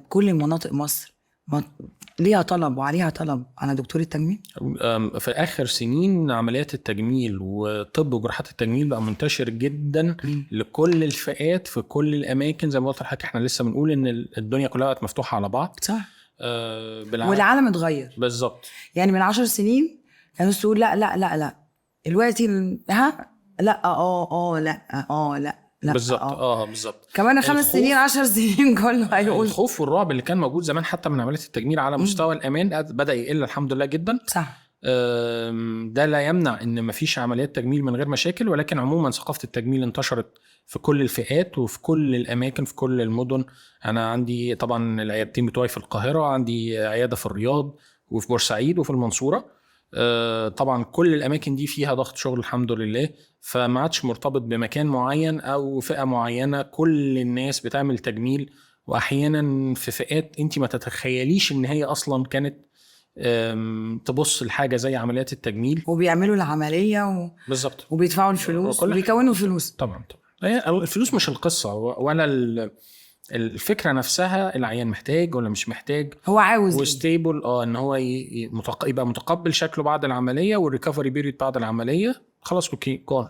كل مناطق مصر ليها طلب وعليها طلب على دكتور التجميل؟ في اخر سنين عمليات التجميل وطب وجراحات التجميل بقى منتشر جدا لكل الفئات في كل الاماكن. زي ما قلت لحضرتك، احنا لسه بنقول ان الدنيا كلها بقت مفتوحة على بعض. بالعكس. والعالم اتغير. يعني من 10 سنين كانوا الناس تقول لا لا لا لا، دلوقتي ها، لا، اه لا، اه لا لا. بالظبط، اه بالظبط. كمان 5 سنين، 10 سنين، كله هيقول. الخوف والرعب اللي كان موجود زمان حتى من عملية التجميل على مستوى الامان بدا يقل الحمد لله جدا. ده لا يمنع ان مفيش عمليات تجميل من غير مشاكل، ولكن عموما ثقافة التجميل انتشرت في كل الفئات وفي كل الاماكن، في كل المدن. انا عندي طبعا العيادتين بتوعي في القاهره، عندي عيادة في الرياض وفي بورسعيد وفي المنصوره. طبعا كل الاماكن دي فيها ضغط شغل الحمد لله، فما عادش مرتبط بمكان معين او فئة معينه. كل الناس بتعمل تجميل، واحيانا في فئات انت ما تتخيليش ان هي اصلا كانت تبص لحاجة زي عمليات التجميل. وبيعملوا العملية وبيدفعوا الفلوس وكل حاجة. وبيكونوا فلوس. طبعا طبعا، هي الفلوس مش القصة ولا الفكرة نفسها، العيان محتاج ولا مش محتاج. هو عاوز إيه؟ و stable، ان هو يبقى متقبل شكله بعد العملية وال recovery period بعد العمليه، خلاص okay، go.